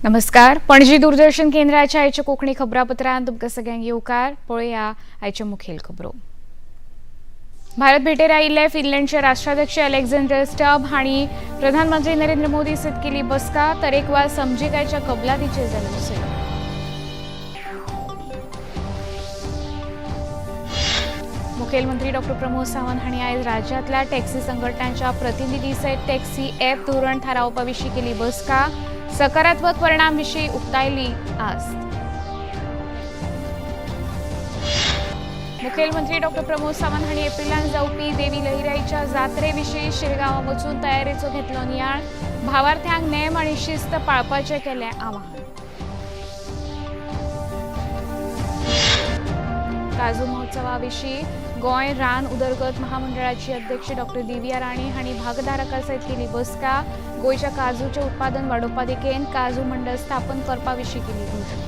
नमस्कार, पणजी दूरदर्शन केंद्राच्या आयच्या कोंकणी खबरापत्रांत तुमकां सगळ्यांक येवकार. पळोवया आयच्यो मुखेल खबरो. भारत भेटेर आयिल्ले फिनलंडचे राष्ट्राध्यक्ष अलेक्झांडर स्टब हांणी प्रधानमंत्री नरेंद्र मोदी सयत केली बसका. तरेकवार समजिकायच्या कबलातीचेर जाल्यो सयो. मुखेलमंत्री डॉ प्रमोद सावंत हांणी आयज राज्यांतल्या टॅक्सी संघटनांच्या प्रतिनिधी सयत टॅक्सी ॲप धोरण थारावपा विशीं केली बसका. सकारात्मक परिणाम विशीं उक्तायली आस्त. मुखेलमंत्री डॉ प्रमोद सावंत हांणी एप्रिलान जावपी देवी लहिराईच्या जात्रे विशीं शिरगांवां वचून तयारेचो घेतलो नियाळ. भावार्थ्यांक नेम आनी शिस्त पाळपाचें केलें आवाहन. काजू महोत्सवा विशीं गोंय रान उदरगत महामंडळाची अध्यक्ष डॉ दिव्या राणे हांणी भागधारकां सयत केली बसका. गोंयच्या काजूचें उत्पादन वाडोवपा दिकेन काजू मंडळ स्थापन करपा विशीं केली घोशणा.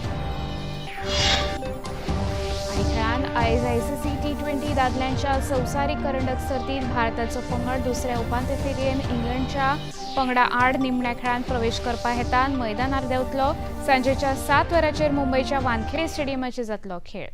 आनी खेळांत आयज आयसीसी T20 दादल्यांच्या संवसारीक करंडक सर्तींत भारताचो पंगड दुसऱ्या उपांत्य फेरयेन इंग्लंडच्या पंगडा आड निमण्या खेळांत प्रवेश करपा हेतान मैदानार देंवतलो. सांजेच्या 7 वरांचेर मुंबयच्या वानखेडे स्टेडियमाचेर जातलो खेळ.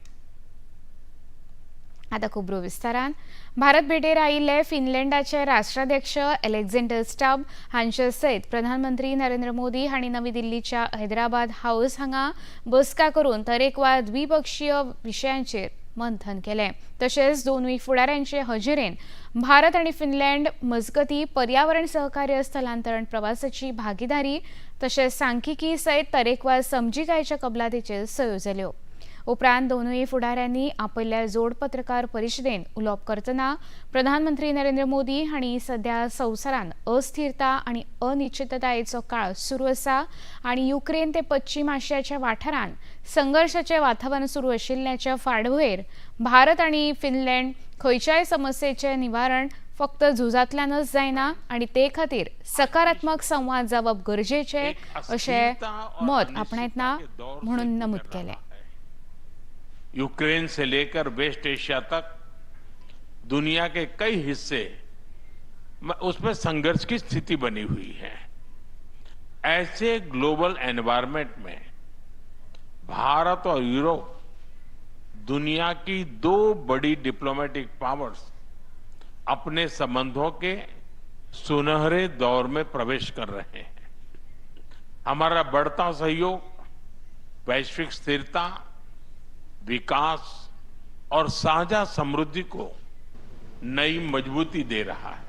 आता खबरो विस्तारान. भारत भेटेर आयिल्ले फिनलंडाचे राष्ट्राध्यक्ष अलेक्झांडर स्टब हांचे सयत प्रधानमंत्री नरेंद्र मोदी हांणी नवी दिल्लीच्या हैदराबाद हाऊस हांगा बसका करून तरेकवार द्विपक्षीय विशयांचेर मंथन केलें. तशेंच दोनूय फुडाऱ्यांचे हजेरेन भारत आनी फिनलंड मजगती पर्यावरण सहकार्य, स्थलांतरण, प्रवासाची भागीदारी तशेंच सांख्यिकी सयत तरेकवार समजिकायच्या कबलातीचेर सयो जाल्यो. उपरांत दोनूय फुडाऱ्यांनी आपयल्ल्या जोड पत्रकार परिशदेन उलोवप करतना प्रधानमंत्री नरेंद्र मोदी हांणी सध्या संवसारांत अस्थिरता आनी अनिश्चिततायेचो काळ सुरू आसा आनी युक्रेन ते पश्चिम आशियाच्या वाठारांत संघर्शाचें वातावरण सुरू आशिल्ल्याच्या फाटभुंयेर भारत आनी फिनलंड खंयच्याय समस्येचें निवारण फक्त झुजांतल्यानच जायना आनी ते खातीर सकारात्मक संवाद जावप गरजेचें अशें मत आपणायतना म्हणून नमूद केलें. यूक्रेन से लेकर वेस्ट एशिया तक दुनिया के कई हिस्से उसमें संघर्ष की स्थिति बनी हुई है. ऐसे ग्लोबल एनवायरनमेंट में भारत और यूरोप दुनिया की दो बड़ी डिप्लोमेटिक पावर्स अपने संबंधों के सुनहरे दौर में प्रवेश कर रहे हैं. हमारा बढ़ता सहयोग वैश्विक स्थिरता, विकास और साझा समृद्धि को नई मजबूती दे रहा है.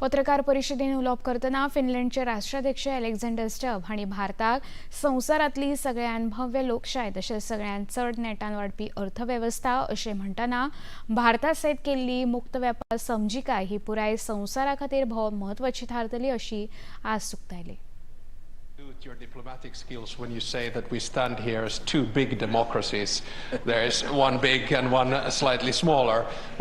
पत्रकार परिशदेन उलोवप करतना फिनलंडचे राष्ट्राध्यक्ष अलेक्झांडर स्टब हांणी भारताक संवसारांतली सगळ्यान भव्य लोकशाय तशेंच सगळ्यान चड नेटान वाडपी अर्थवेवस्था अशें म्हणटना भारता सयत केल्ली मुक्त वेपार समजिकाय ही पुराय संवसारा खातीर भोव म्हत्वाची थारतली अशी आस उक्तायली. Your diplomatic skills when you say that we stand here as two big democracies. There is one big and one slightly smaller,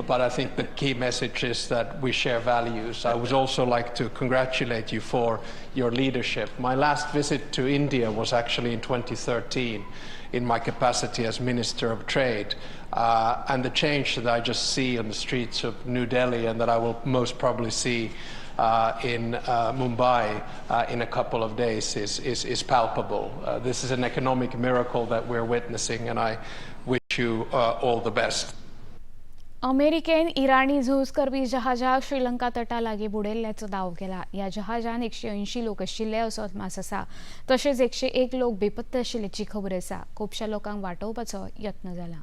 but I think the key message is that we share values. I would also like to congratulate you for your leadership. My last visit to India was actually in 2013 in my capacity as Minister of Trade. And the change that I just see on the streets of New Delhi and that I will most probably see in Mumbai in a couple of days is palpable. This is an economic miracle that we're witnessing, and I wish you all the best. अमेरिकेन इराणी झूज करपी जहाजाक श्रीलंका तटा लागीं बुडयल्ल्याचो दावो केला. ह्या जहाजान 180 लोक आशिल्ले असो अदमास आसा. तशेंच 101 लोक बेपत्ता आशिल्ल्याची खबर आसा. खुबश्या लोकांक वाटोवपाचो यत्न जाला.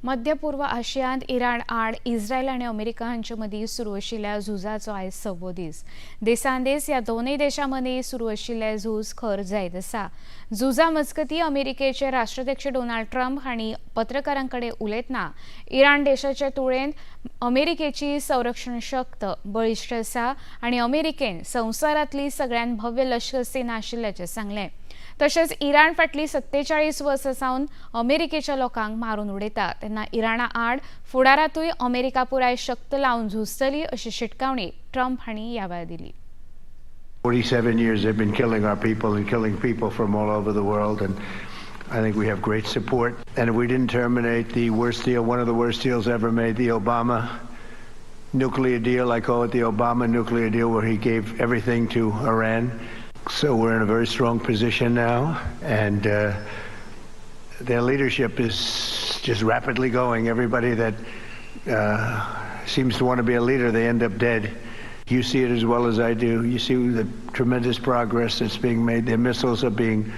मध्य पूर्व आशियांत इराण आड इस्रायल आनी अमेरिका हांचे मदीं सुरू आशिल्ल्या झुजाचो आयज 6वो दीस. देसान देस ह्या दोनूय देशां मदीं सुरू आशिल्लें झूज खर जायत आसा. झुजा मजगतीं अमेरिकेचे राष्ट्राध्यक्ष डोनाल्ड ट्रम्प हांणी पत्रकारां कडेन उलयतना इराण देशाचे तुळेंत अमेरिकेची संरक्षण शक्त बळिश्ट आसा आनी अमेरिकेन संवसारांतली सगळ्यात भव्य लश्कर सेना आशिल्ल्याचें सांगलें. तशेंच इराण फाटली 47 वर्सां सावन अमेरिकेच्या लोकांक मारून उडयता तेन्ना इराणा आड फुडारांतूय अमेरिका पुराय शक्त लावन झुजतली अशी शिटकावणी ट्रम्प हांणी ह्या वेळार दिली. 47 years they've been killing our people and killing people from all over the world, and I think we have great support. And if we didn't terminate the worst deal, one of the worst deals ever made, the Obama nuclear deal. I call it the Obama nuclear deal, where he gave everything to Iran. So we're in a very strong position now, and their leadership is just rapidly going. Everybody that seems to want to be a leader, they end up dead. You see it as well as I do. You see the tremendous progress that's being made. Their missiles are being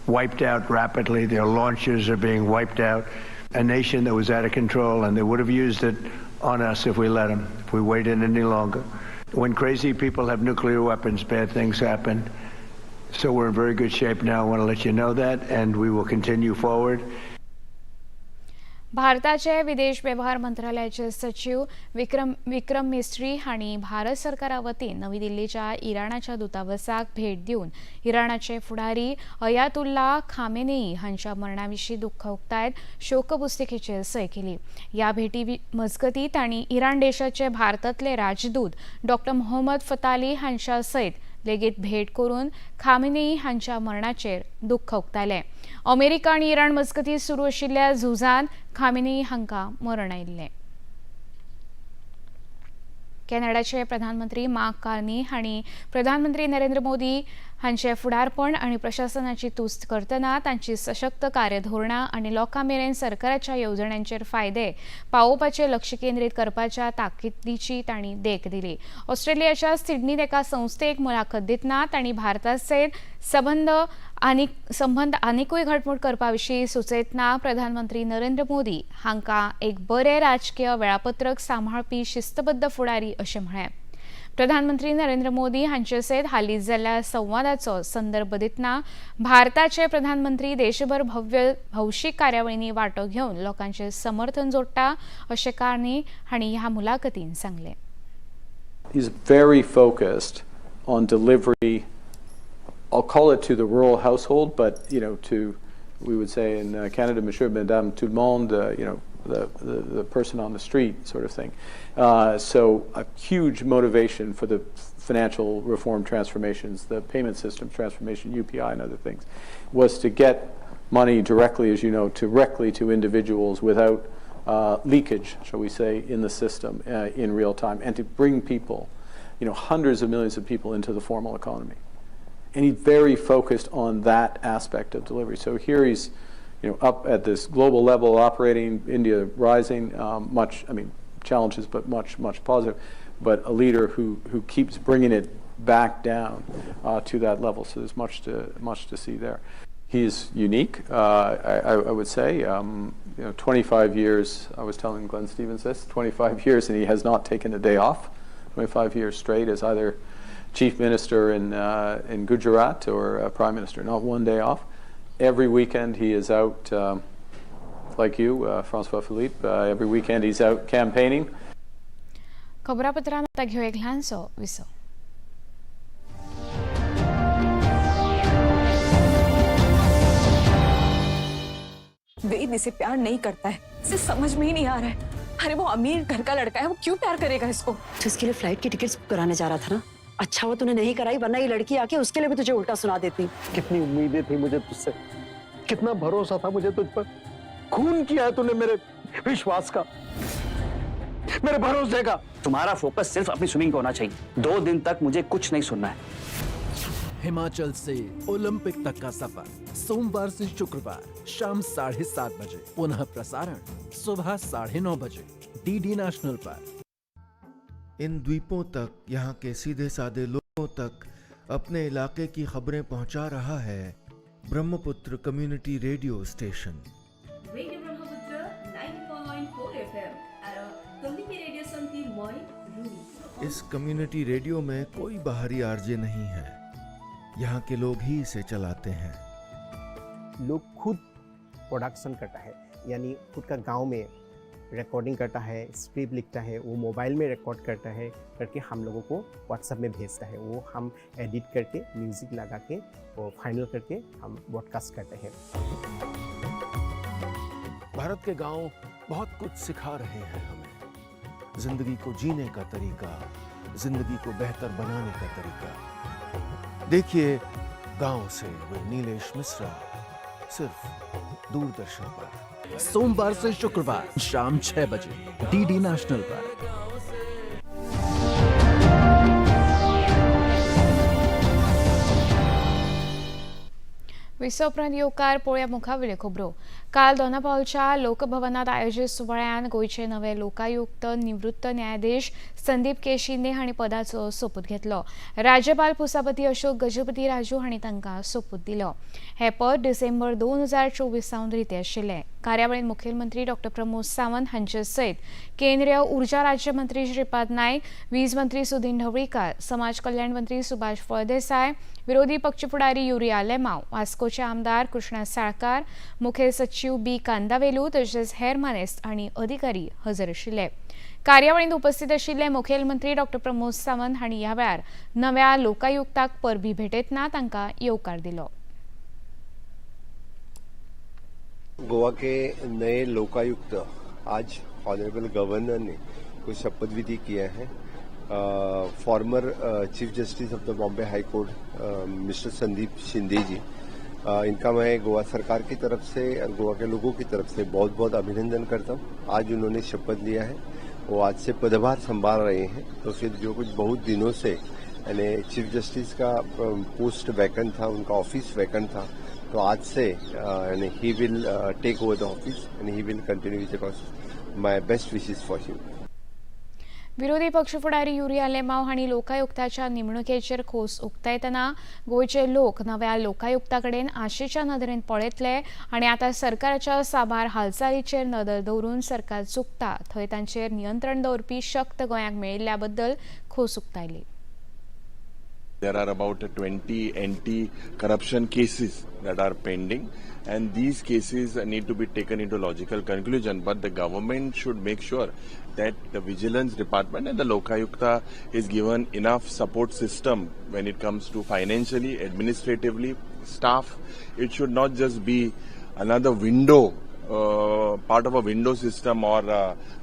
wiped out rapidly. Their launchers are being wiped out. A nation that was out of control, and they would have used it on us if we let them, if we waited any longer. When crazy people have nuclear weapons, bad things happen. So we're in very good shape now. I want to let you know that, and we will continue forward. भारताचे विदेश वेव्हार मंत्रालयाचे सचिव विक्रम मिस्त्री हांणी भारत सरकारा वतीन नवी दिल्लीच्या इराणाच्या दूतावासाक भेट दिवन इराणाचे फुडारी अयातुल्ला खामेनेई हांच्या मरणा विशीं दुख्ख उक्तायत शोकपुस्तिकेचेर सय केली. ह्या भेटी मजगतीं तांणी इराण देशाचे भारतांतले राजदूत डॉ मोहम्मद फताली हांच्या सयत लेगीत भेट करून खामेनेई हांच्या मरणाचेर दुख्ख उक्तायलें. अमेरिका आनी इराण मजगतीं सुरू आशिल्ल्या झुजांत खामेनेई हांकां मरण आयिल्लें. कॅनडाचे प्रधानमंत्री मार्क कार्नी हांणी प्रधानमंत्री नरेंद्र मोदी हांचे फुडारपण आनी प्रशासनाची तुस्त करतना तांची सशक्त कार्यधोरणां आनी लोकां मेरेन सरकाराच्या येवजण्यांचेर फायदे पावोवपाचेर लक्ष केंद्रीत करपाच्या ताकदीची तांणी देख दिली. ऑस्ट्रेलियाच्या सिडनीत एका संस्थेक मुलाखत दितना तांणी भारता सयत संबंद आनिकूय घटमूट करपा विशीं सुचयतना प्रधानमंत्री नरेंद्र मोदी हांकां एक बरें राजकीय वेळापत्रक सांबाळपी शिस्तबद्ध फुडारी अशें म्हळें. प्रधानमंत्री नरेंद्र मोदी हांचे सयत हालींच जाल्ल्या संवादाचो संदर्भ दितना भारताचे प्रधानमंत्री देशभर भव्य भौशीक कार्यावळींनी वांटो घेवन लोकांचें समर्थन जोडटा अशें कार्नी हांणी ह्या मुलाखतीन सांगलें. He's very focused on delivery. I'll call it to the rural household, but to, we would say in Canada, Monsieur, Madame, tout le monde, the person on the street sort of thing. So a huge motivation for the financial reform transformations, the payment system transformation, UPI and other things, was to get money directly, as you know, directly to individuals without leakage, shall we say, in the system in real time, and to bring people, hundreds of millions of people into the formal economy. And he's very focused on that aspect of delivery. So here he's, up at this global level operating, India rising, much, I mean, challenges, but much, much positive. But a leader who keeps bringing it back down to that level. So there's much to see there. He's unique, I would say. 25 years, I was telling Glenn Stevens this, 25 years and he has not taken a day off. 25 years straight as either chief minister in Gujarat or prime minister, not one day off. Every weekend he is out, like you, Francois Philippe, every weekend he's out campaigning. खबरापत्रांत आतां घेवया एक ल्हानसो विसव. वेद इसे प्यार नहीं करता है, इसे समझ में ही नहीं आ रहा है. अरे, वो अमीर घर का लड़का है, वो क्यों प्यार करेगा इसको? तो इसके लिए फ्लाइट की टिकट्स बुक कराने जा रहा था ना? अच्छा वो तूने नहीं कराई, वरना ये लड़की आके उसके लिए भी तुझे उल्टा सुना देती. कितनी उम्मीदें थी मुझे तुझसे, कितना भरोसा था मुझे तुझ पर. खून किया है तूने मेरे विश्वास का, मेरे भरोसे का. तुम्हारा फोकस सिर्फ अपनी स्विमिंग पे होना चाहिए. 2 दिन तक मुझे कुछ नहीं सुनना है. हिमाचल से ओलंपिक तक का सफर, सोमवार से शुक्रवार शाम 7:30 बजे, पुनः प्रसारण सुबह 9:30 बजे, डीडी नेशनल पर. इन द्वीपों तक, यहाँ के सीधे साधे लोगों तक अपने इलाके की खबरें पहुंचा रहा है Brahmaputra community radio station. Radio Brahmaputra 90.4 FM আৰু কমিউনিটি ৰেডিঅ' চন্তি মই ৰুমি. इस कम्युनिटी रेडियो में कोई बाहरी आरजे नहीं है. यहाँ के लोग ही इसे चलाते हैं. लोग खुद प्रोडक्शन करता है, यानी खुद का गांव में रिकॉर्डिंग करता है, स्क्रिप्ट लिखता है, वो मोबाइल में रिकॉर्ड करता है, करके हम लोगों को व्हाट्सएप में भेजता है. वो हम एडिट करके, म्यूज़िक लगा के, वो फाइनल करके हम ब्रॉडकास्ट करते हैं. भारत के गांव बहुत कुछ सिखा रहे हैं हमें, जिंदगी को जीने का तरीका, जिंदगी को बेहतर बनाने का तरीका. देखिए गांव से विद नीलेश मिश्रा, सिर्फ दूरदर्शन पर. सोमवार से शुक्रवार शाम 6 बजे, डीडी नेशनल पर. विसव उपरांत येवकार पळोवया मुखावेल्यो खबरो. काल दोनापावलच्या लोकभवनात आयोजीत सुवाळ्यान गोंयचे नवे लोकायुक्त निवृत्त न्यायाधीश संदीप के शिंदे हांणी पदाचो सोपूत घेतलो. राज्यपाल पुसापती अशोक गजपती राजू हांणी तांकां सोपूत दिलो. हें पद डिसेंबर 2024 सावन रितें आशिल्लें. कार्यावळींत मुखेलमंत्री डॉ प्रमोद सावंत हांचे सयत केंद्रीय उर्जा राज्यमंत्री श्रीपाद नायक, वीज मंत्री सुदिन ढवळीकार, समाज कल्याण मंत्री सुभाष फळदेसाय, विरोधी पक्ष फुडारी युरी आलेमाव, वास्कोचे आमदार कृष्णा साळकार, मुखेल सचीव बी कांदावेलू तशेंच हेर मानेस्त आनी अधिकारी हजर आशिल्ले. कार्यावळींत उपस्थित आशिल्ले मुखेलमंत्री डॉ प्रमोद सावंत हांणी ह्या वेळार नव्या लोकायुक्ताक परबीं भेटयतना तांकां येवकार दिलो. गोवा के नए लोकायुक्त आज ऑनरेबल गवर्नर ने कुछ शपथ विधि किया है. Former chief justice of the Bombay high court mister Sandeep Shinde ji, इनका मैं गोवा सरकार की तरफ से और गोवा के लोगों की तरफ से बहुत बहुत अभिनंदन करता हूँ. आज उन्होंने शपथ लिया है, वो आज से पदभार संभाल रहे हैं. तो फिर जो कुछ बहुत दिनों से यानी चीफ जस्टिस का पोस्ट वैकेंट था, उनका ऑफिस वैकेंट था, तो आज से यानी he will take over the office and he will continue with the process. My best wishes for him. विरोधी पक्ष फुडारी युरी आलेमाव हांणी लोकायुक्ताच्या नेमणुकेचेर खोस उक्तायतना गोंयचे लोक नव्या लोकायुक्ता कडेन आशेच्या नदरेन पळयतले आनी आतां सरकाराच्या साबार हालचालीचेर नदर दवरून सरकार चुकता थंय तांचेर नियंत्रण दवरपी शक्त गोंयाक मेळिल्ल्या बद्दल खोस उक्तायली. There are about 20 anti-corruption cases that are pending, and these cases need to be taken into logical conclusion. But the government should make sure that the vigilance department and the Lokayukta is given enough support system when it comes to financially, administratively, staff. It should not just be another window, part of a window system or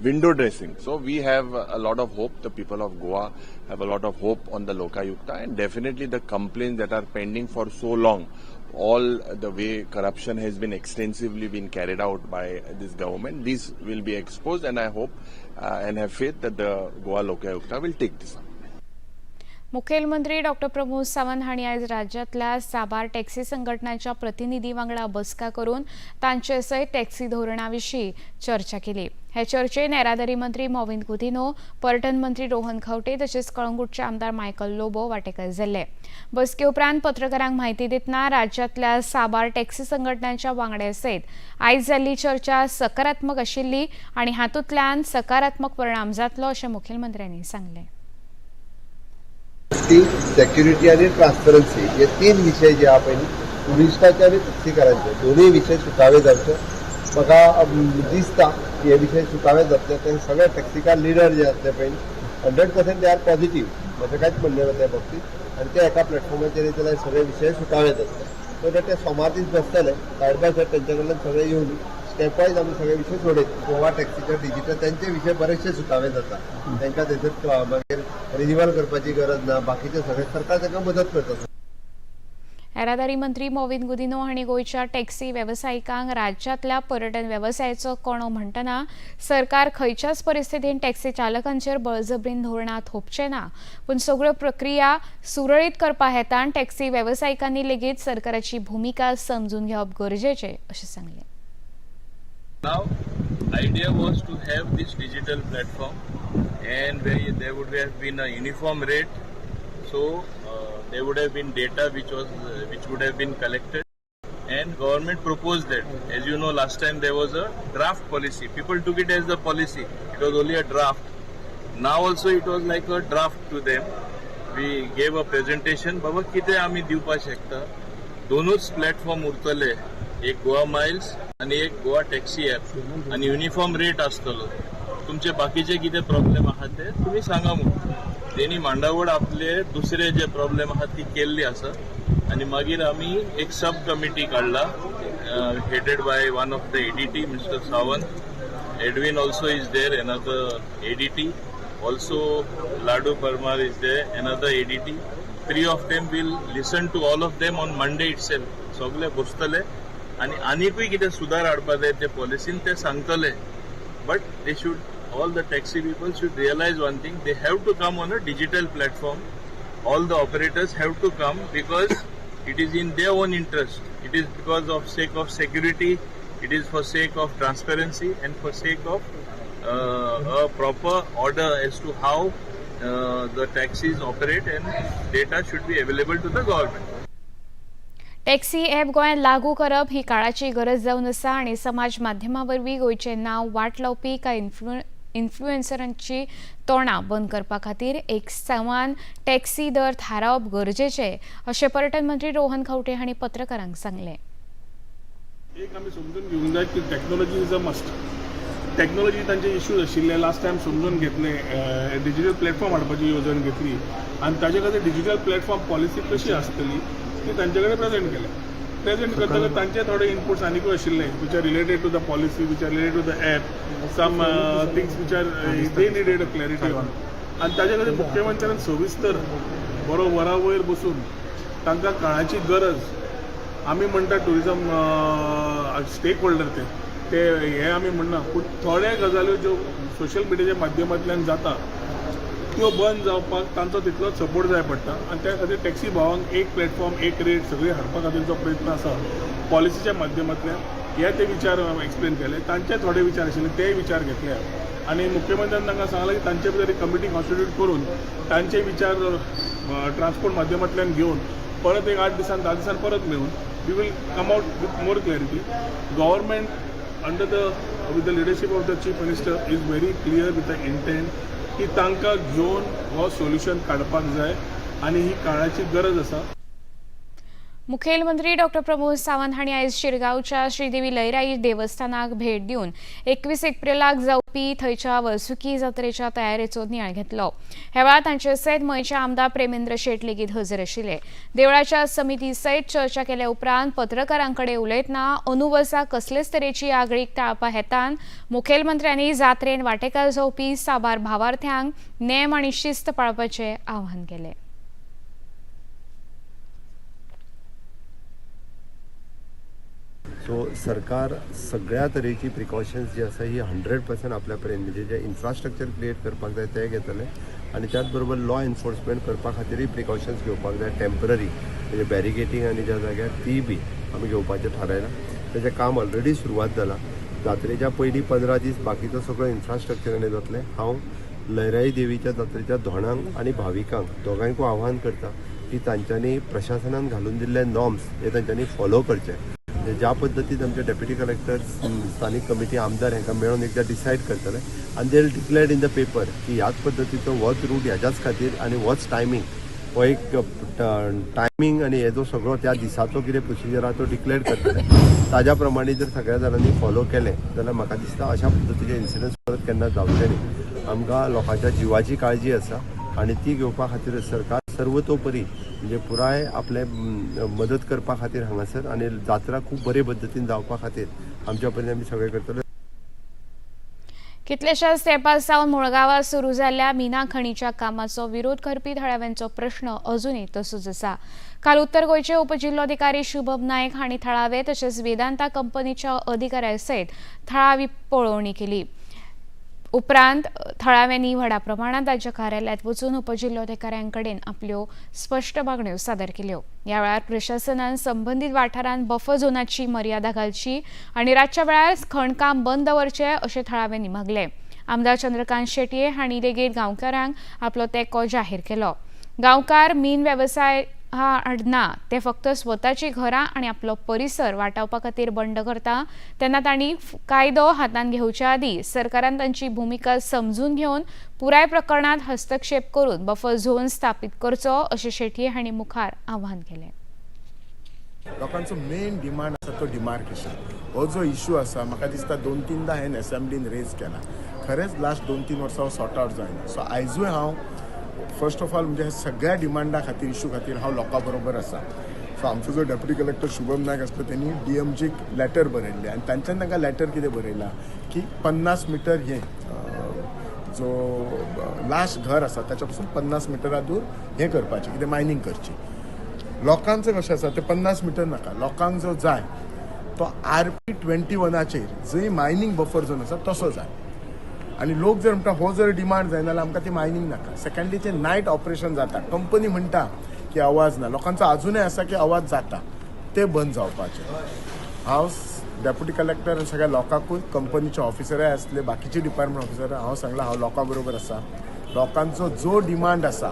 window dressing. So we have a lot of hope. The people of Goa have a lot of hope on the Lokayukta, and definitely the complaints that are pending for so long, all the way corruption has been extensively been carried out by this government, these will be exposed, and I hope and have faith that the Goa Lokayukta will take this up. मुखेलमंत्री डॉ प्रमोद सावंत हांणी आयज राज्यांतल्या साबार taxi संघटनांच्या प्रतिनिधी वांगडा बसका करून तांचे सयत टॅक्सी धोरणा विशीं चर्चा केली. हे चर्चेत येरादारी मंत्री मॉविन गुदिन्हो, पर्यटन मंत्री रोहन खंवटे तशेंच कळंगूटचे आमदार मायकल लोबो वांटेकार जाल्ले. बसके उपरांत पत्रकारांक म्हायती दितना राज्यांतल्या साबार टॅक्सी संघटनांच्या वांगड्या सयत आयज जाल्ली चर्चा सकारात्मक आशिल्ली आनी हातूंतल्यान सकारात्मक परिणाम जातलो अशें मुखेलमंत्र्यांनी सांगलें. सेक्युरिटी आणि ट्रान्सपरन्सी हे तीन विशय जे आहा पळय न्ही, टुरिस्टाचे आनी टॅक्सीकारांचे दोनूय विशय सुटावे जावचे. म्हाका दिसता की हे विशय सुटावे जातले. ते सगळे टॅक्सीकार लिडर जे आसले पळय, 100% they are positive. म्हजें कांयच म्हणणें ना त्या बाबतीत. आनी ते एका प्लॅटफॉर्माचेर येतले जाल्यार सगळे विशय सुटावे जातले. सो ते सोमार दीस बसतले, सायड बाय सायड तेंच्या कडल्यान सगळे येवन स्टेप वायज आमी सगळे विशय सोडयत. गोवा टॅक्सीचे डिजिटल तेंचे विशय बरेचशे सुटावे जाता. तांकां थंयसर मागीर रिन्युअल करपाची गरज ना. बाकीचे सगळे सरकार तांकां मदत करता. येरादारी मंत्री मॉविन गुदिन्हो हांणी गोंयच्या टॅक्सी वेवसायिकांक राज्यांतल्या पर्यटन वेवसायाचो कणो म्हणटना सरकार खंयच्याच परिस्थितीन टॅक्सी चालकांचेर बळजबरीन धोरणां थोपचें ना, पूण सगळ्यो प्रक्रिया सुरळीत करपा हेतान टॅक्सी वेवसायिकांनी लेगीत सरकाराची भुमिका समजून घेवप गरजेचें अशें सांगलें. Now, idea was to have this digital platform and where there would have been a uniform rate, so there would have been data which would have been collected, and government proposed that. As you know, last time there was a draft policy. People took it as the policy. It was only a draft. Now also it was like a draft to them. We gave a presentation. बाबा कितें आमी दिवपाक शकता. दोनूच platform उरतले, एक Goa Miles आनी एक गोवा टॅक्सी ॲप, आनी युनिफॉर्म रेट आसतलो. तुमचे बाकीचे कितें प्रॉब्लेम आहा ते तुमी सांगा म्हणून तेणी मांडावळ आपले दुसरे जे प्रॉब्लेम आहा ती केल्ली आसा. आनी मागीर आमी एक सब कमिटी काडला, headed by one of the ADT, Mister Sawant. Edwin also is there, another ADT. Also Ladu Parmar is there, another ADT. Three of them will listen to all of them on Monday itself. सगळे बसतले आनी आनिकूय कितें सुदार हाडपा जाय ते पॉलिसीन ते सांगतले. But they should, all the taxi people should realize one thing: they have to come on a digital platform. All the operators have to come, because It is in their own interest. It is because of sake of security, it is for sake of transparency and for sake of a proper order as to how the taxis operate and data should be available to the government. Taxi app गोंयांत लागू करप ही काळाची गरज जावन आसा आनी समाज माध्यमां वरवीं गोंयचें नांव वाट लावपी कांय इन्फ्लुएन्सरांची तोंडां बंद करपा खातीर एक समान टॅक्सी दर थारावप गरजेचें अशें पर्यटन मंत्री रोहन खंवटे हांणी पत्रकारांक सांगलें. एक आमी समजून घेवंक जाय की technology is a must. Technology तांचे इश्यूज आशिल्ले लास्ट टायम समजून घेतले, डिजिटल प्लॅटफॉर्म हाडपाची येवजण घेतली आनी ताजे खातीर डिजिटल प्लॅटफॉर्म पॉलिसी कशी आसतली ती तांचे कडेन प्रेजेंट केल्या. प्रेजेंट करतकच तांचे थोडे इनपुट्स आनिकूय आशिल्ले which are related to the policy, which are related to the app, some things which are they needed a clarity on. आनी ताजे खातीर मुख्यमंत्र्यान सविस्तर बरो वरा वयर बसून तांकां काळाची गरज, आमी म्हणटा ट्युरिजम स्टेक होल्डर ते हे आमी म्हणना, पूण थोड्या गजाल्यो ज्यो सोशल मिडियाच्या माध्यमांतल्यान जाता त्यो बंद जावपाक तांचो तितलोच सपोर्ट जाय पडटा. आनी त्या खातीर टॅक्सी भावांक एक प्लॅटफॉर्म एक रेट सगळी हाडपा खातीर जो प्रयत्न आसा पॉलिसीच्या माध्यमांतल्यान हे ते विचार एक्सप्लेन केले. तांचे थोडे विचार आशिल्ले तेय विचार घेतले आनी मुख्यमंत्र्यान तांकां सांगलें की तांचे भितर एक कमिटी कॉन्स्टिट्यूट करून तांचे विचार ट्रान्सपोर्ट माध्यमांतल्यान घेवन परत एक 8 दिसान 10 दिसान परत मेळून we will come out with more clarity. Government under the with the leadership of the Chief Minister is very clear with the intent की तांकां घेवन हो सोल्युशन काडपाक जाय आनी ही काळाची गरज आसा. मुखेलमंत्री डॉक्टर प्रमोद सावंत हांणी आयज शिरगांवच्या श्रीदेवी लयराई देवस्थानाक भेट दिवन 21 एप्रिलाक जावपी थंयच्या वर्सुकी जात्रेच्या तयारेचो नियाळ घेतलो. ह्या वेळार तांचे सयत मयचे आमदार प्रेमेंद्र शेट लेगीत हजर आशिल्ले. देवळाच्या समिती सयत चर्चा केल्या उपरांत पत्रकारां कडेन उलयतना अंदू वर्सा कसलेच तरेची आगळीक टाळपा हेतान मुखेलमंत्र्यांनी जात्रेन वांटेकार जावपी साबार भावार्थ्यांक नेम आनी शिस्त पाळपाचें आवाहन केलें. सो सरकार सगळ्या तरेची प्रिकॉशन्स जी आसा ही 100% आपल्या पर्यंत म्हणजे जे इन्फ्रास्ट्रक्चर क्रिएट करपाक जाय ते घेतले आनी त्याच बरोबर लॉ एनफोर्समेंट करपा खातीरय प्रिकॉशन्स घेवपाक जाय. टेम्पररी म्हणजे बॅरिकेटींग आनी ज्या जाग्यार ती बी आमी घेवपाचें थारायलां. तेजें काम ऑलरेडी सुरवात जालां. जात्रेच्या पयलीं 15 दीस बाकीचो सगळो इन्फ्रास्ट्रक्चर आनी जातलें. हांव लयराई देवीच्या जात्रेच्या धोणांक आनी भाविकांक दोगांयकूय आव्हान करता की तांच्यांनी प्रशासनान घालून दिल्ले नॉर्म्स हे तांच्यांनी फॉलो करचे. ज्या पद्दतीन आमचे डेप्युटी कलेक्टर स्थानीक कमिटी आमदार हांकां मेळून एकदां डिसायड करतले आनी they declared in the paper की ह्याच पद्दतीचो होच रूट ह्याच्याच खातीर आनी होच टायमींग हो एक टायमींग आनी हेजो सगळो त्या दिसाचो कितें प्रोसिजर आहा तो डिक्लेअर करतले. ताज्या प्रमाणे जर सगळ्या जाणांनी फॉलो केलें जाल्यार म्हाका दिसता अशा पद्दतीचे इन्सिडंट्स परत केन्ना जावचे न्ही. आमकां लोकांच्या जिवाची काळजी आसा आनी ती घेवपा खातीर सरकार सर्वतोपरी म्हणजे पुराय आपले मदत करपा खातीर हांगासर आनी जात्रा खूब बरे पद्दतीन जावपा खातीर आमच्या परीन आमी सगळें करतले. कितल्याशाच तेंपा सावन मुळगांवां सुरू जाल्ल्या मिना खणीच्या कामाचो विरोध करपी थळाव्यांचो प्रश्न अजुनूय तसोच आसा. काल उत्तर गोंयचे उपजिल्लोधिकारी शुभम नायक हांणी थळावे तशेंच वेदांता कंपनीच्या अधिकाऱ्यां सयत थळावी पळोवणी केली. उपरांत थळाव्यांनी व्हडा प्रमाणात तांच्या कार्यालयांत वचून उपजिल्लोधिकाऱ्यां कडेन आपल्यो स्पश्ट मागण्यो सादर केल्यो. ह्या वेळार प्रशासनान संबंदीत वाठारांत बफर झोनाची मर्यादा घालची आनी रातच्या वेळार खणकाम बंद दवरचें अशें थळाव्यांनी मागलें. आमदार चंद्रकांत शेटये हांणी लेगीत गांवकारांक आपलो तेंको जाहीर केलो. गांवकार मीन वेवसाय हाडना, ते फक्त स्वताची घरां आनी आपलो परिसर वाटावपा खातीर बंड करता तेन्ना तांणी कायदो हातांत घेवच्या आदीं सरकारान तांची भुमिका समजून घेवन पुराय प्रकरणांत हस्तक्षेप करून बफर झोन स्थापीत करचो अशें शेटये हांणी मुखार आव्हान केलें. लोकांचो मेन डिमांड आसा तो डिमार्केशन. हो जो इशू आसा म्हाका दिसता 2-3दा हांवें असेंब्लीन रेज केला. खरेंच लास्ट 2-3 वर्सां हो सॉर्ट आवट जायना. सो आयजूय हांव फर्स्ट ऑफ ऑल म्हणजे सगळ्या डिमांडा खातीर इशू खातीर हांव लोकां बरोबर आसा. सो आमचो जो डेप्युटी कलेक्टर शुभम नायक आसलो तेणी डीएमजीक लेटर बरयल्लें आनी तांच्यान तांकां लेटर कितें बरयलां की 50 मिटर हें जो लास्ट घर आसा ताच्या पासून 50 मिटरा दूर हें करपाचें कितें मायनींग करची. लोकांचें कशें आसा तें 50 मिटर नाका, लोकांक जो जाय तो RP 21 जंय मायनींग बफर झोन आसा तसो जाय. आनी लोक जर म्हणटा हो जर डिमांड जायना जाल्यार आमकां ती मायनींग नाका. सेकंडली जे नायट ऑपरेशन जाता, कंपनी म्हणटा की आवाज ना. लोकांचो आजुनूय आसा की आवाज जाता, ते बंद जावपाचे. हांव डेप्युटी कलेक्टर आनी सगळ्या लोकांकूय, कंपनीचे ऑफिसरय आसले, बाकीचे डिपार्टमेंट ऑफिसर, हांव सांगलां हांव लोकां बरोबर आसा. लोकांचो जो डिमांड आसा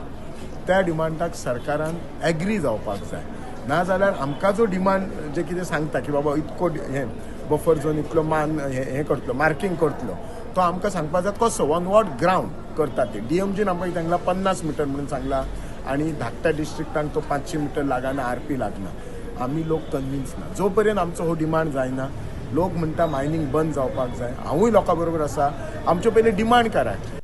त्या डिमांडाक सरकारान एग्री जावपाक जाय. नाजाल्यार आमकां जो डिमांड जे कितें सांगता की बाबा इतको हें बफर झोन इतलो मान हें करतलो, मार्कींग करतलो, तो आमकां सांगपा जाय कसो, ऑन what ground करता ते. डीएमजीन आमकां सांगला 50 मिटर म्हणून सांगला आनी धाकट्या डिस्ट्रिक्टांक तो 500 मिटर लागना, आरपी लागना. आमी लोक कन्विन्स ना. जो पर्यंत आमचो हो डिमांड जायना, लोक म्हणटा मायनींग बंद जावपाक जाय, हांवूय लोकां बरोबर आसा, आमच्यो पयलीं डिमांड करात.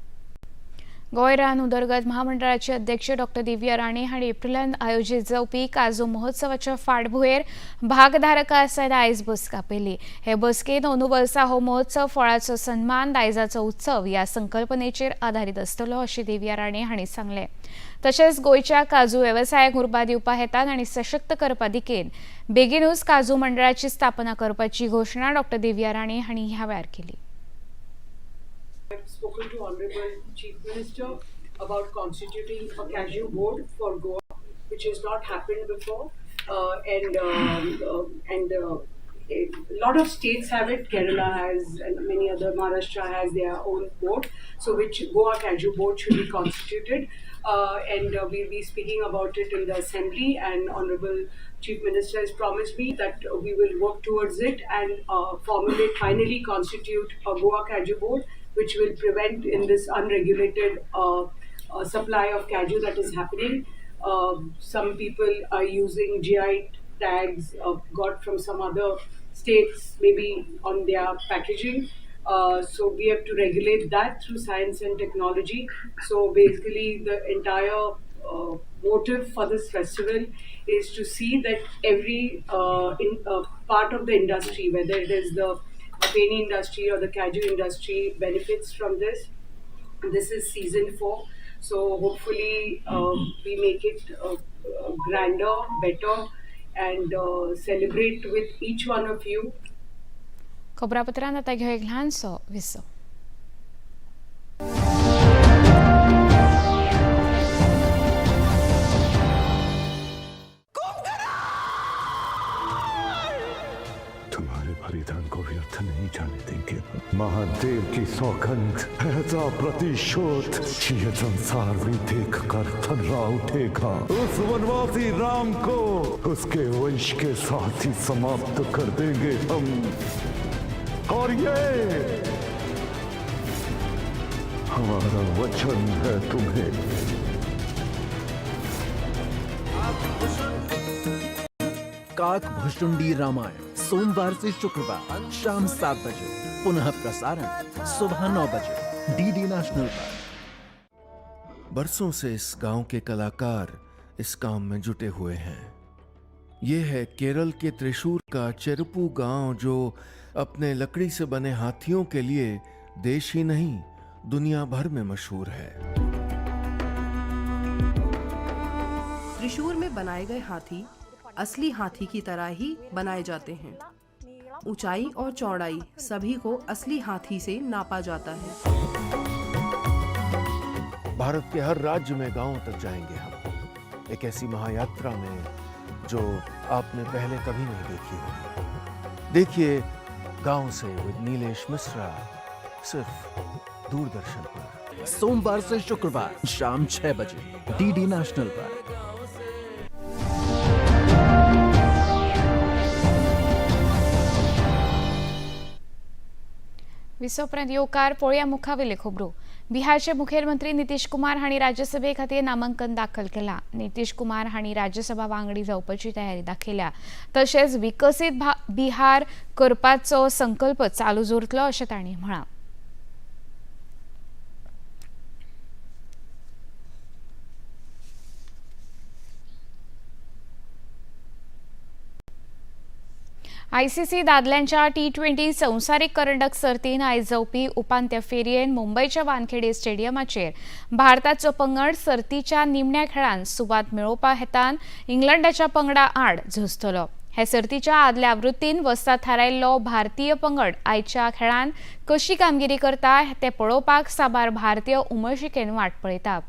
गोंय रान उदरगत महामंडळाचे अध्यक्ष डॉक्टर दिव्या राणे हांणी एप्रिलांत आयोजीत जावपी काजू महोत्सवाच्या फाटभुंयेर भागधारकां सयत आयज बसका आपयली. हे बसकेंत अंदू वर्सा हो महोत्सव फळाचो सन्मान दायजाचो उत्सव ह्या संकल्पनेचेर आदारीत आसतलो अशें दिव्या राणे हांणी सांगलें. तशेंच गोंयच्या काजू वेवसायाक उर्बा दिवपा हेतान आनी सशक्त करपा दिकेन बेगीनूच काजू मंडळाची स्थापना करपाची घोशणा डॉक्टर दिव्या राणे हांणी ह्या वेळार केली. I've spoken to Honorable Chief Minister about constituting a cashew board for Goa, which has not happened before, and a lot of states have it. Kerala has, and many other, Maharashtra has their own board. So, which Goa Cashew Board should be constituted, and we'll be speaking about it in the assembly. And Honorable Chief Minister has promised me that we will work towards it and formulate, finally constitute a Goa Cashew Board, which will prevent in this unregulated supply of cashew that is happening. Some people are using GI tags got from some other states, maybe on their packaging. So we have to regulate that through science and technology. So basically the entire motive for this festival is to see that every part of the industry, whether it is the feni industry or the cashew industry, benefits from this. This is season 4, so hopefully we make it grander, better, and celebrate with each one of you. खबरापत्रांत आता घेऊ एक ल्हानसो विसव. तुम्हारे बलिदान को व्यर्थ नहीं जाने देंगे. महादेव की सौगंध, ऐसा प्रतिशोध ये संसार भी देख कर थर्रा उठेगा. उस वनवासी राम को उसके वंश के साथ ही समाप्त कर देंगे हम. और ये हमारा वचन है तुम्हें. काक भुशुंडी रामायण सोमवार से शुक्रवार शाम 7 बजे, पुनः प्रसारण सुबह 9 बजे डीडी नेशनल पर. बरसों से इस गांव के कलाकार इस काम में जुटे हुए हैं. ये है केरल के त्रिशूर का चेरुपू गांव, जो अपने लकड़ी से बने हाथियों के लिए देश ही नहीं दुनिया भर में मशहूर है. त्रिशूर में बनाए गए हाथी असली हाथी की तरह ही बनाए जाते हैं. ऊंचाई और चौड़ाई सभी को असली हाथी से नापा जाता है. भारत के हर राज्य में गांवों तक जाएंगे हम, एक ऐसी महायात्रा में जो आपने पहले कभी नहीं देखी होगी. देखिए गांव से विद नीलेश मिश्रा, सिर्फ दूरदर्शन पर, सोमवार से शुक्रवार शाम 6 बजे डीडी नेशनल पर. विसोपरांत येवकार पळोवया मुखावेले खबरो. बिहारचे मुखेलमंत्री नितीश कुमार हांणी राज्यसभे खातीर नामांकन दाखल केला. नितीश कुमार हांणी राज्यसभा वांगडी जावपाची तयारी दाखयल्या. तशेंच विकसीत बिहार करपाचो संकल्प चालू दवरतलो अशें तांणी म्हळां. आयसीसी दादल्यांच्या T20 संवसारीक करंडक सर्तीन आयज जावपी उपांत्य फेरयेन मुंबयच्या वानखेडे स्टेडियमाचेर भारताचो पंगड सर्तीच्या निमण्या खेळान सुवात मेळोवपा हेतान इंग्लंडाच्या पंगडा आड झुजतलो. हे सर्तीच्या आदल्या आवृत्तीन वस्ताद थारायल्लो भारतीय पंगड आयच्या खेळान कशी कामगिरी करता ते पळोवपाक साबार भारतीय उमळशिकेन वाट पळयता.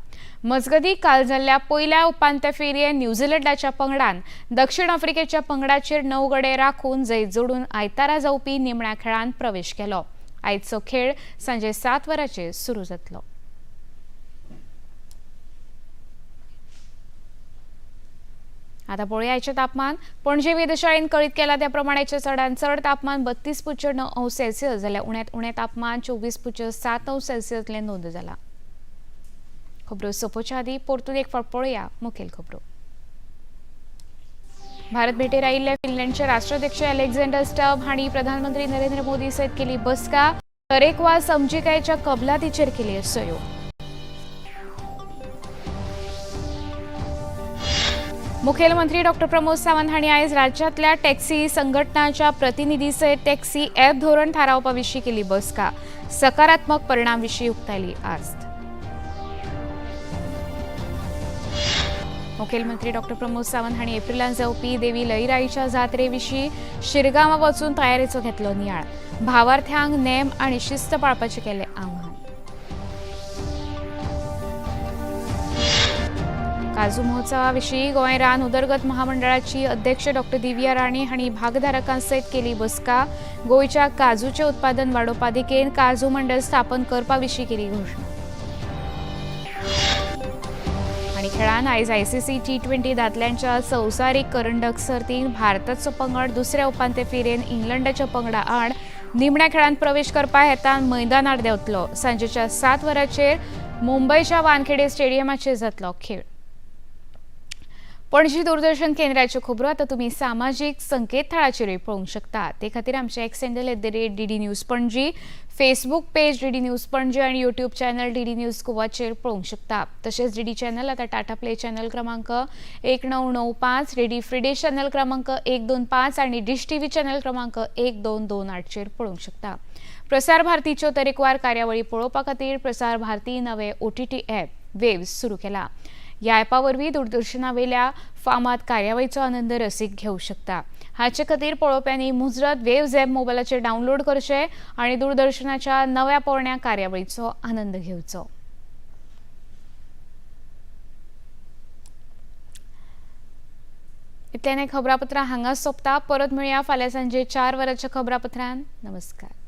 मजगतीं काल जाल्ल्या पयल्या उपांत्य फेरयेंत न्यूझीलंडाच्या पंगडान दक्षिण आफ्रिकेच्या पंगडाचेर 9 गडे राखून जैत जोडून आयतारा जावपी निमण्या खेळांत प्रवेश केलो. आयचो खेळ सांजे 7 वरांचेर सुरू जातलो. आता पळोवया आयचें तापमान. पणजे वेधशाळेन कळीत केला त्या प्रमाणाचें चडांत चड तापमान 32.9 अंश सेल्सियस जाल्यार उण्यांत उणें तापमान 24.7 अंश सेल्सियसलें नोंद जाला. खबरो सोंपोवच्या आदीं परतून एक फावट पळोवया मुखेल खबरो. भारत भेटेर आयिल्ले फिनलँडचे राष्ट्राध्यक्ष अलेक्झांडर स्टब हांणी प्रधानमंत्री नरेंद्र मोदी सयत केली बसका. तरेकवार समजिकायेच्या कबलातीचेर केली सयो. मुखेलमंत्री डॉक्टर प्रमोद सावंत हांणी आयज राज्यांतल्या टॅक्सी संघटनाच्या प्रतिनिधी सयत टॅक्सी ॲप धोरण थारावपा विशीं केली बसका. सकारात्मक परिणाम विशीं उक्तायली आस्त. मुखेलमंत्री डॉक्टर प्रमोद सावंत हांणी एप्रिलांत जावपी देवी लईराईच्या जात्रे विशीं शिरगांवां वचून तयारेचो घेतलो नियाळ. भावार्थ्यांक नेम आनी शिस्त पाळपाचें केलें आव्हान. काजू महोत्सवा विशीं गोंय रान उदरगत महामंडळाची अध्यक्ष डॉक्टर दिव्या राणे हांणी भागधारकां सयत केली बसका. गोंयच्या काजूचें उत्पादन वाडोवपा दिकेन काजू मंडळ स्थापन करपा विशीं केली घोशणा. आनी खेळान आयज ICC T20 दादल्यांच्या संवसारीक करंडक सर्तींत भारताचो पंगड दुसऱ्या उपांत्य फेरयेंत इंग्लंडाच्या पंगडा आड निमण्या खेळांत प्रवेश करपा हेतान मैदानार देंवतलो. सांजेच्या 7 वरांचेर मुंबयच्या वानखेडे स्टेडियमाचेर जातलो खेळ. पणजी दूरदर्शन केंद्राच्यो खबरो आतां तुमी सामाजीक संकेतथळाचेरूय पळोवंक शकता. ते खातीर आमचें X handle @DD News Panaji, Facebook page DD News Panaji आनी यूट्यूब चॅनल DD news गोवाचेर पळोवंक शकता. तशेंच DD channel आतां टाटा प्ले चॅनल क्रमांक 1995, DD free dish channel क्रमांक 125 आनी डिश टीव्ही चॅनल क्रमांक 1228चेर पळोवंक शकता. प्रसार भारतीच्यो तरेकवार कार्यावळी पळोवपा खातीर प्रसार भारती नवे OTT app waves सुरू केला. ह्या ॲपा वरवीं दूरदर्शनावेल्या फामाद कार्यावळीचो आनंद रसीक घेवंक शकता. हाचे खातीर पळोवप्यांनी मुजरत वेव्ज ॲप मोबायलाचेर डावनलोड करचें आनी दूरदर्शनाच्या नव्या पोरण्या कार्यावळीचो आनंद घेवचो. इतल्यान खबरापत्रां हांगा सोंपता. परत मेळया फाल्यां सांजे 4 वरांच्या खबरापत्रान. नमस्कार.